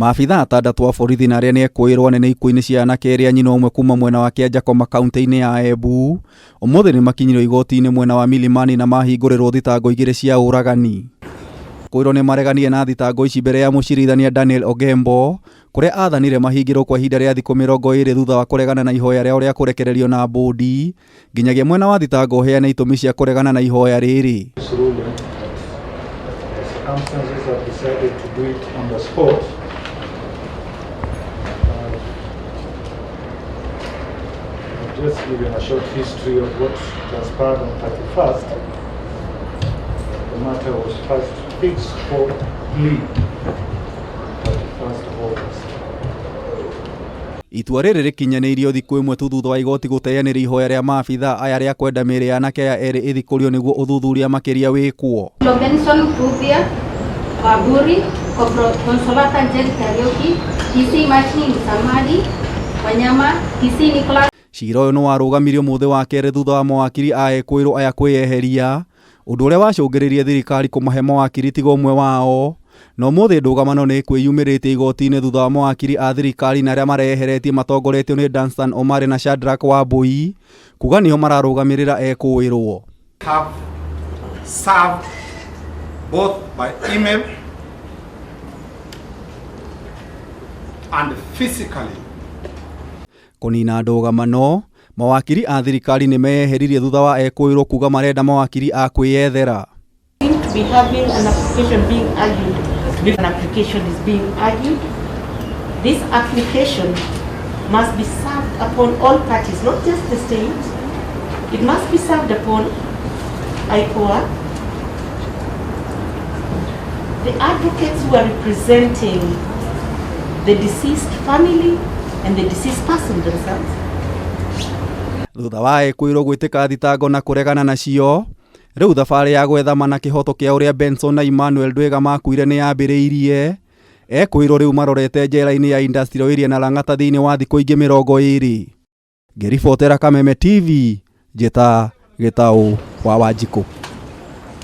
Maabithaa atandatũ a borithi na arĩa nĩ ekũĩrwo anene ikuũ-inĩ cia anake erĩ a nyina ũmwe kuma mwena wa Kĩanjakoma kaunti-inĩ ya Embu ũmũthĩ nĩ makinyirio igoti-inĩ mwena wa Milimani na mahingũrĩrwo thitango igĩrĩ cia ũragani. Ekũĩrwo nĩ mareganire na thitango ici mbere ya mũcirithania Daniel Ogembo kũrĩa athanire mahingĩrwo kwa ihinda rĩa thikũ 20 thutha wa kũregana na ihoya rĩao rĩa kũrekererio na mbũndi nginyagia mwena wa thitango ũheane itũmi cia kũregana na ihoya rĩrĩ. This ruling, the circumstances have decided to do it on the spot. I've just given a short history of what transpired on 31st. The matter was first fixed for plea 31st of August. Itua rĩrĩ rĩkinyanĩirio thikũ ĩmwe tu thutha wa igoti gũteanĩria ihoya rĩa maabithaa aya rĩa kwenda mĩĩrĩ ya anake aya erĩ ĩthikũrio nĩguo ũthuthuria makĩria wĩkwo. Benson Rubia Waburi, Consolata Njeri Kariuki, PC Martin Samadi Wanyama, PC Nicholas Cira ũyũ nĩ warũgamirio mũthĩ wa kerĩ thutha wa mawakiri a ekũĩrwo aya kwĩyeheria, ũndũ ũrĩa wacũngĩrĩirie thirikari kũmahe mawakiri tiga ũmwe wao. Na ũmũthĩ ndũgamano nĩ ĩkwĩyumĩrĩtie igoti-inĩ thutha wa mawakiri a thirikari na arĩa mareyeheretie matongoretio nĩ Danstan Omari na Shadrack Wambui kuga nĩo mararũgamĩrĩra ekũĩrwo. Have served both by email and physically. Kũnina ndũgamano, mawakiri a thirikari nĩ meyeheririe thutha wa ekũĩrwo kuga marenda mawakiri a kwĩyethera. To be having an application being argued. An application is being argued. This application must be served upon all parties, not just the state. It must be served upon IPOA, the advocates who are representing the deceased family and the deceased person themselves. Thutha wa ekũĩrwo gwĩtĩka thitango na kũregana nacio, rĩu thabarĩ ya gwetha na kĩhoto kĩa ũrĩa Benson na Emmanuel Ndwiga makuire nĩ yambĩrĩirie. Ekũĩrwo rĩu marorete njera-inĩ ya Industrial Area na Lang'ata thĩinĩ wa thikũ ingĩ 20. Ngĩribotera Kameme TV, njĩta Gĩtaũ wa Wanjikũ.